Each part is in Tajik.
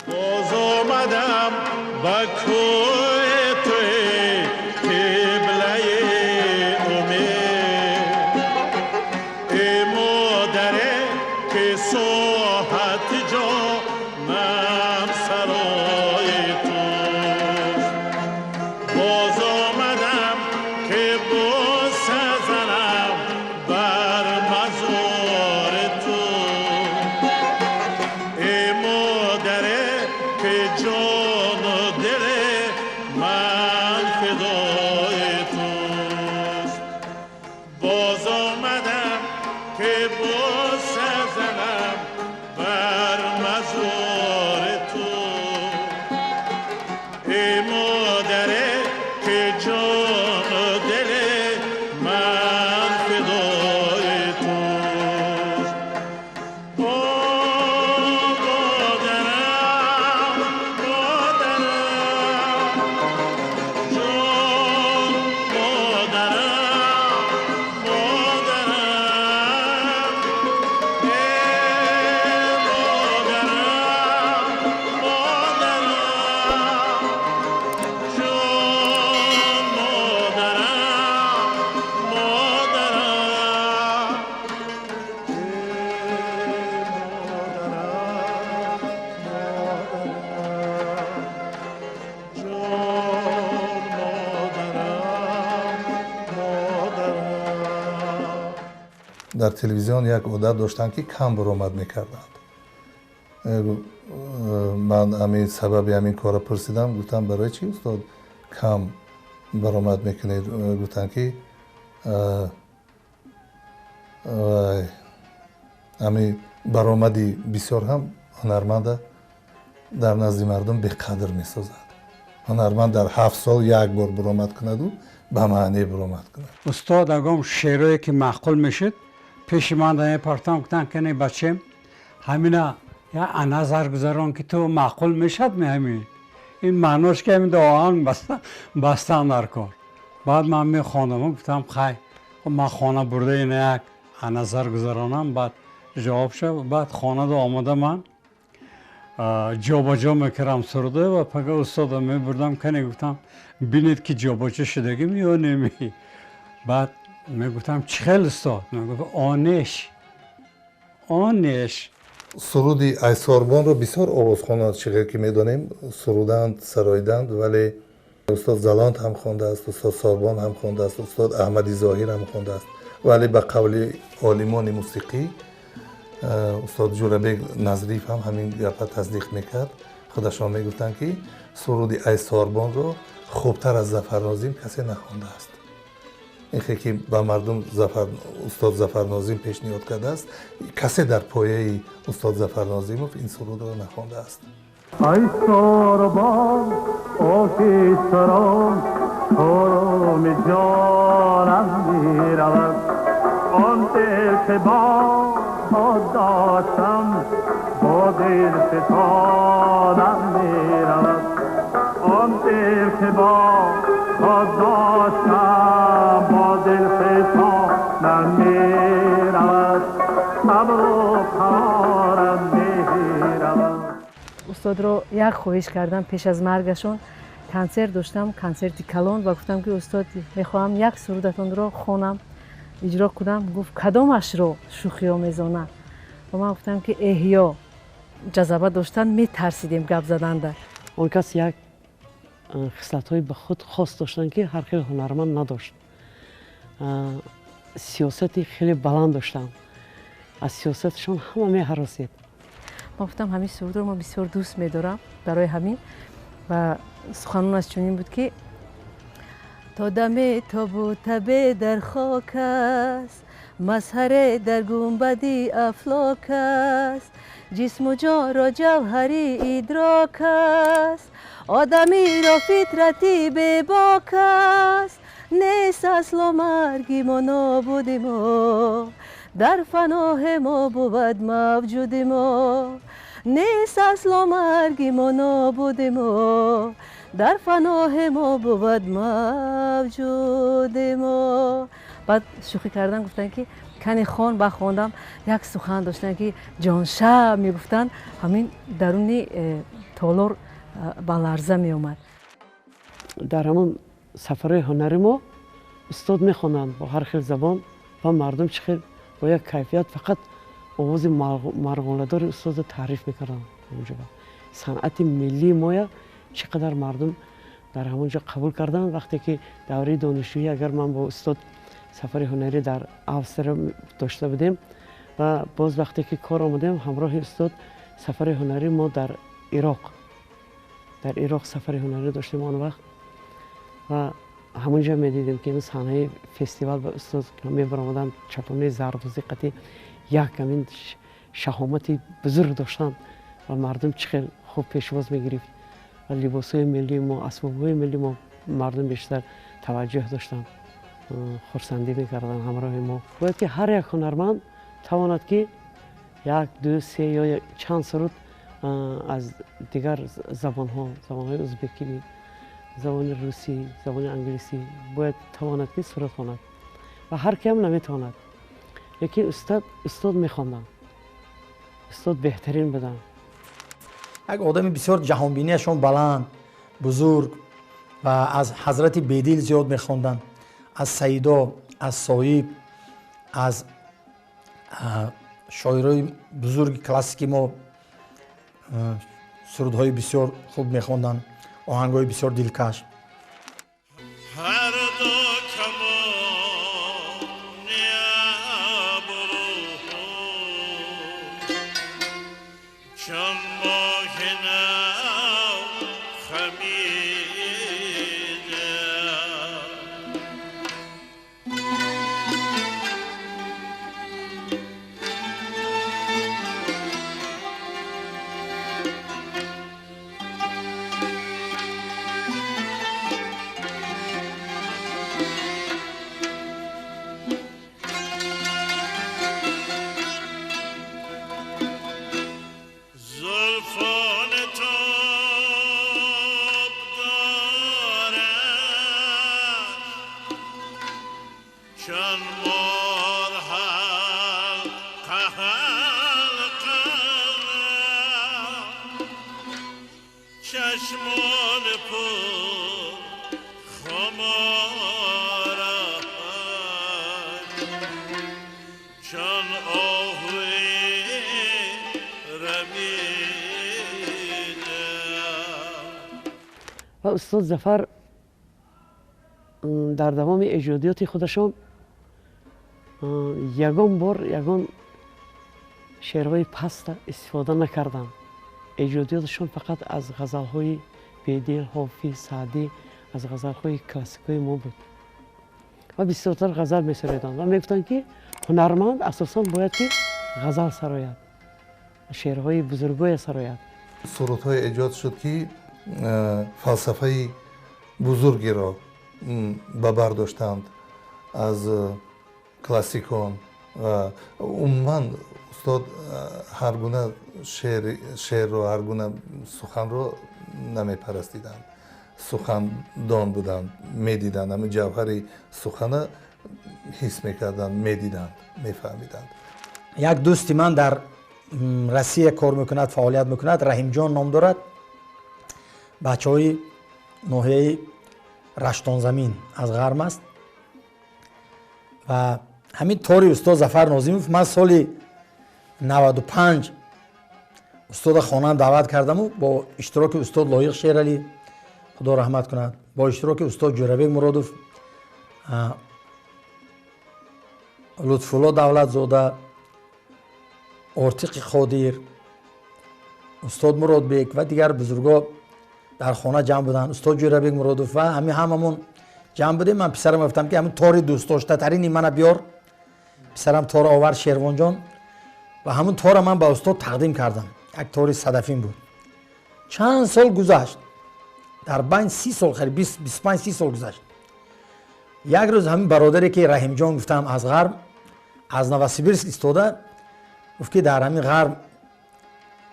Боз омадам ба кӯи ту, қиблаи умед. Эй модаре, ки соҳати ҷонам сарои туст. Боз омадам, ки бӯса занам бар мазори ту. Эй модаре, ки ҷону дили ман фидои туст. Боз омадам, ки бӯса занам бар мазори ту. Эй модаре, ки ҷону дили ман фидои туст. О модарам, модарам, ҷон модарам, модарам, эй модарам, модарам, ҷон модарам, модарам, эй модарам, модарам, ҷон модарам, модарам. Дар телевизион як одат доштанд, ки кам баромад мекарданд. Ман ҳамин сабаби ҳамин корро пурсидам, гуфтам: «Барои чӣ, устод, кам баромад мекунед?» Гуфтанд, ки вай, ҳамин баромади бисёр ҳам ҳунарманда дар назди мардум беқадр месозад. Ҳунарманд дар 7 сол як бор баромад кунаду ба маъне баромад кунад. Устод агом шеърое ки маъқул мешуд, пеши ман мепартам, гуфтан: «Кане, бачем, ҳамина я назар гузарон, ки ту маъқул мешад ми ҳамин ин маънош, ки ҳамин оҳанг бастан дар кор». Баъд ман мехондам, гуфтам: «Хай, ман хона бурда ина як назар гузаронам, баъд ҷавоб шав». Баъд хонада омода ман ҷобаҷо мекардам суруда ва пага устода мебурдам: «Кане, — гуфтам, — бинед, ки ҷобаҷо шудагим ё неми». Баъд мегуфтам: «Чӣ хел, устод?» Мегуфт: «Онеш, онеш». Суруди «Айсорбонро» бисёр овозхонанд, чӣ хел ки медонем, суруданд, сароиданд, вале устод Заланд ҳам хондааст, устод Сорбон ҳам хондааст, устод Аҳмади Зоҳир ҳам хондааст, вале ба қавли олимони мусиқӣ, устод Ҷӯрабек Назриев ҳам ҳамин гапа тасдиқ мекард, худашон мегуфтанд, ки суруди «Айсорбонро» хубтар аз Зафар Нозим касе нахондааст. Ин хе ки ба мардум устод Зафар Нозим пешниҳод кардааст, касе дар пояи устод Зафар Нозимов ин сурудро нахондааст. Ай сорбон, оҳистарон, ороми ҷонам меравад. Он дил, ки бо худ доштам, бо дил ситонам меравад. Он дил, ки бо худ доштам, бо дил ситонам меравад, сабру қарорам меравад. Устодро як хоҳиш кардам. Пеш аз маргашон консерт доштам, консерти калон, ва гуфтам, ки устод, мехоҳам як сурудатонро хонам, иҷро кунам. Гуфт: «Кадомашро?» Шӯхиомезона. Ва ман гуфтам, ки «Эҳё». Ҷазаба доштан, метарсидем гап заданда. Он кас як хислатҳои ба худ хос доштанд, ки ҳар хел ҳунарманд надошт. Сиёсати хеле баланд доштанд, аз сиёсаташон ҳама меҳаросед. Ман гуфтам, ҳамин сурудро ман бисёр дӯст медорам, барои ҳамин. Ва суханонаш чунин буд, ки то даме тобу табе дар хок аст, мазҳаре дар гунбади афлок аст, ҷисму ҷонро ҷавҳари идрок аст, одамиро фитрати бебок аст, нест асло марги мо, нобуди мо, дар фаноҳе мо бувад мавҷуди мо, нест асло марги мо, нобуди мо, дар фаноҳе мо бувад мавҷуди мо. Баъд шӯхӣ кардан гуфтанд, ки кани хон. Ба хондам. Як сухан доштанд, ки ҷонша мегуфтанд, ҳамин даруни. Толор ба ларза меомад. Дар ҳамон сафарҳои ҳунари мо устод мехонанд бо ҳар хел забон ва мардум чӣ хел бо як кайфият фақат овози марғоладори устодро таъриф мекарданд. Ҳамонҷо санъати миллии моя чӣ қадар мардум дар ҳамон ҷо қабул карданд. Вақте ки давраи донишҷӯӣ агар ман бо устод сафари ҳунарӣ дар Австрия дошта будем ва боз вақте ки кор омадем ҳамроҳи устод сафари ҳунарӣ мо дар Ироқ сафари ҳунарӣ доштем он вақт ва ҳамонҷо медидем ки саҳнаи фестивал ба устод мебаромаданд, чапонаи зардӯзӣ қатӣ як ҳамин шаҳомати бузург доштанд ва мардум чӣ хел хуб пешвоз мегирифт ва либосҳои миллии мо, асбобҳои миллии мо мардум бештар таваҷҷӯҳ доштанд, хурсандӣ мекарданд ҳамроҳи мо. Бояд ки ҳар як ҳунарманд тавонад ки як, ду, се ё чанд суруд аз дигар забонҳо, забонҳои узбекӣ, забони русӣ, забони англисӣ бояд тавонад ки суруд хонад ва ҳар киам наметавонад. Лекин устод мехонданд, устод беҳтарин буданд. Як одами бисёр ҷаҳонбинияшон баланд, бузург ва аз ҳазрати Бедил зиёд мехонданд, аз Саидо, аз Соиб, аз шоирои бузурги классики мо сурудҳои бисёр хуб мехонданд, оҳангҳои бисёр дилкаш. Ва устод Зафар дар давоми эҷодиёти худашон ягон бор ягон шеърҳои паста истифода накарданд. Эҷодиёташон фақат аз ғазалҳои Бедил, Ҳофиз, Саъдӣ, аз ғазалҳои классикҳои мо буд ва бисёртар ғазал месароиданд ва мегуфтанд ки ҳунарманд асосан бояд ки ғазал сарояд, шеърҳои бузургое сарояд. Сурудҳое эҷод шуд ки фалсафаи бузургеро ба бар доштанд аз классикон ва умуман устод ҳар гуна шеърро, ҳар гуна суханро намепарастиданд. Сухандон буданд, медиданд, ҳамин ҷавҳари сухана ҳис мекарданд, медиданд, мефаҳмиданд. Як дӯсти ман дар Россия кор мекунад, фаъолият мекунад, Раҳимҷон ном дорад, бачаҳои ноҳияи Раштонзамин аз Ғарм аст ва ҳамин тори устод Зафар Нозимов ман соли 95 устода хонаам даъват кардаму бо иштироки устод Лоиқ Шералӣ, худо раҳмат кунад, бо иштироки устод Ҷӯрабек Муродов, Лутфулло Давлатзода, Ортиқи Қодир, устод Муродбек ва дигар бузургҳо дар хона ҷамъ буданд. Устод Ҷӯрабек Муродов ва ҳамин ҳамамон ҷамъ будем. Ман писарам гуфтам ки ҳамин тори дӯстдоштатарини мана биёр. Писарам тора овард, Шервонҷон, ва ҳамун тора ман ба устод тақдим кардам. Як тори садафин буд. Чанд сол гузашт, дар байн 30 сол, хеле 25-30 сол гузашт. Як рӯз ҳамин бародаре ки Раҳимҷон гуфтам аз Ғарб, аз Новосибирск истода, гуфт ки дар ҳамин Ғарб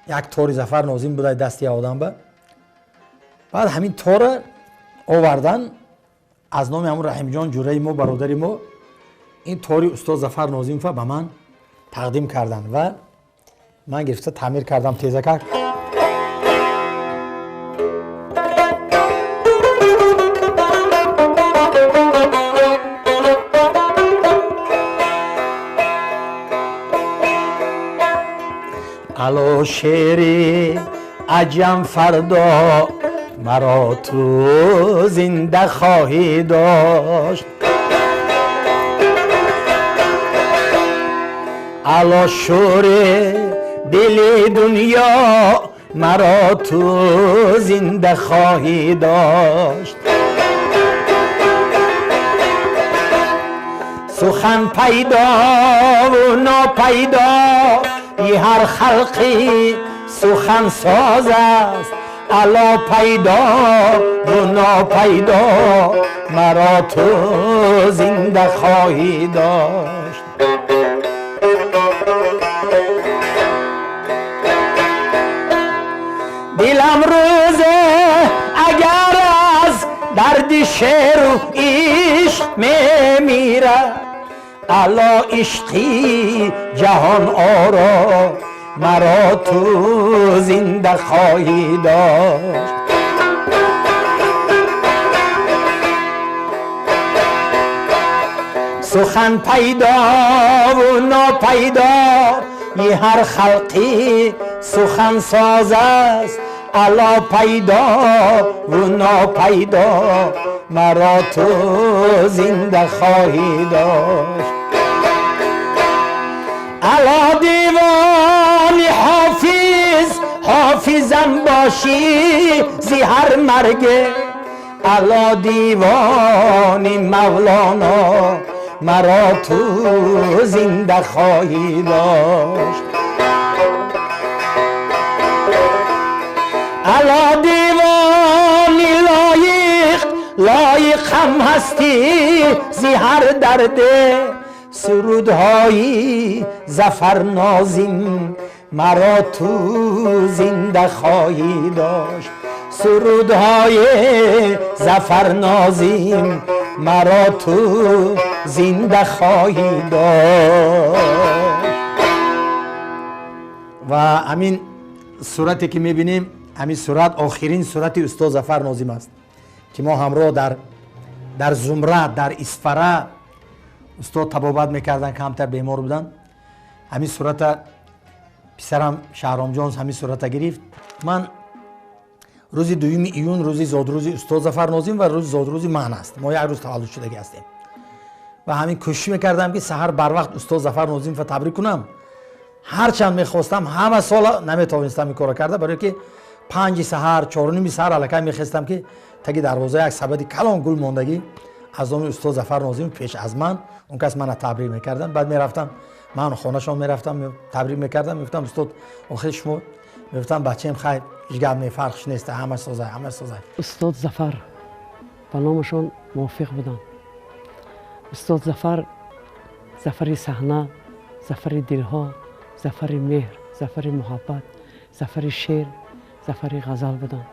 як тори Зафар Нозим буда дасти як одам ба. Баъд ҳамин тора овардан аз номи ҳамун Раҳимҷон ҷураи мо, бародари мо, ин тори устод Зафар Нозимова ба ман тақдим карданд ва ман гирифта таъмир кардам тезакак. Ало шери аҷам фардо маро ту зинда хоҳӣ дошт. Ало шури дили дунё маро ту зинда хоҳӣ дошт. Сухан пайдо ва нопайдо ҳар халқи сухан соз аст. Ало пайдо ва нопайдо маро ту зинда хоҳӣ дошт. Дилам рӯзе агар аз дарди шеру ишқ мемирад, ало ишқи ҷаҳон оро маро ту зинда хоҳӣ дошт. Сухан пайдо ва нопайдо ҳар халқи сухан соз аст. Ало пайдо ва нопайдо маро ту зинда хоҳӣ дошт. Ало девони ҳофиз ҳофизам бошӣ зи ҳар марге. Ало девони мавлоно маро ту зинда хоҳӣ дошт. Ало девони лоиқ лоиқам ҳастӣ зи ҳар дарде. Сурудҳои Зафар Нозим маро ту зинда хоҳӣ дошт. Сурудҳои Зафар Нозим маро ту зинда хоҳӣ дошт. Ва ҳамин сурате ки мебинем, ҳамин сурат охирин сурати устод Зафар Нозим аст ки мо ҳамроҳ дар Зумра, дар Исфара устод табобат мекарданд, камтар бемор буданд. Ҳамин сурата писарам Шаҳромҷон ҳамин сурата гирифт. Ман рӯзи 2 июн рӯзи зодрӯзи устод Зафар Нозим ва рӯзи зодрӯзи ман аст. Мо як рӯз таваллуд шудагӣ ҳастем ва ҳамин кӯшиш мекардам ки саҳар барвақт устод Зафар Нозимро табрик кунам. Ҳарчанд мехостам, ҳама сола наметавонистам ин корро карда, барои ки 5 саҳар, 4:30 саҳар аллакай мехестам ки таги дарвоза як сабади калон гул мондагӣ аз номи устод Зафар Нозим пеш аз ман он кас мана табрик мекардам. Баъд мерафтам, ман хонашон мерафтам, табрик мекардам, мегуфтам устод охир шумо, мегуфтам бачаем хайр, ҳеҷ гап не, фарқш нест, ҳама созай, ҳама созай. Устод Зафар ба номашон мувофиқ буданд. Устод Зафар зафари саҳна, зафари дилҳо, зафари меҳр, зафари муҳаббат, зафари шеър, зафари ғазал буданд.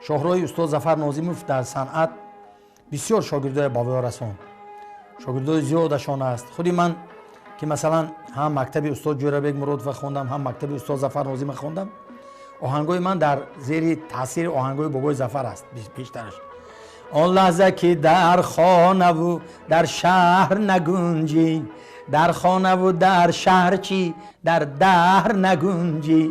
Шоҳроҳи устод Зафар Нозимов дар санъат бисёр шогирдои ба расон, шогирдои зиёдашон аст. Худи ман ки масалан ҳам мактаби устод Ҷӯрабек Муродова хондам, ҳам мактаби устод Зафар Нозима хондам, оҳангои ман дар зери таъсири оҳангои бобои Зафар аст бештараш. Он лаҳза ки дар хонаву дар шаҳр нагунҷӣ, дар хонаву дар шаҳр чӣ, дар даҳр нагунҷӣ.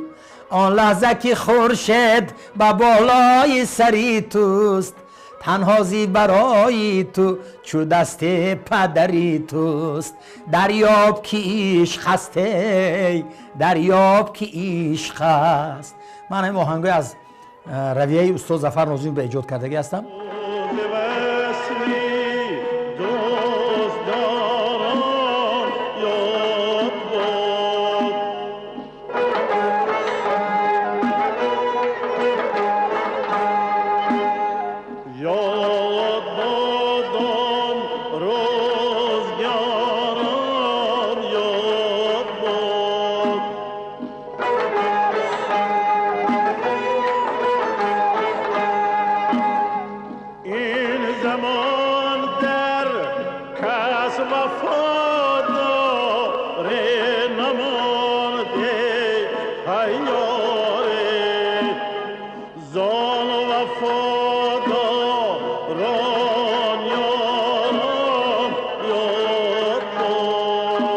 Он лаҳза ки хуршед ба болои сари туст, танҳо зи барои ту чу дасти падари туст. Дарёб ки ишқ аст, эй дарёб ки ишқ аст. Ман ҳамин оҳангои аз равияи устод Зафар Нозим ба эҷод кардагӣ ҳастам. Он вафодорон ёрам ёд бод.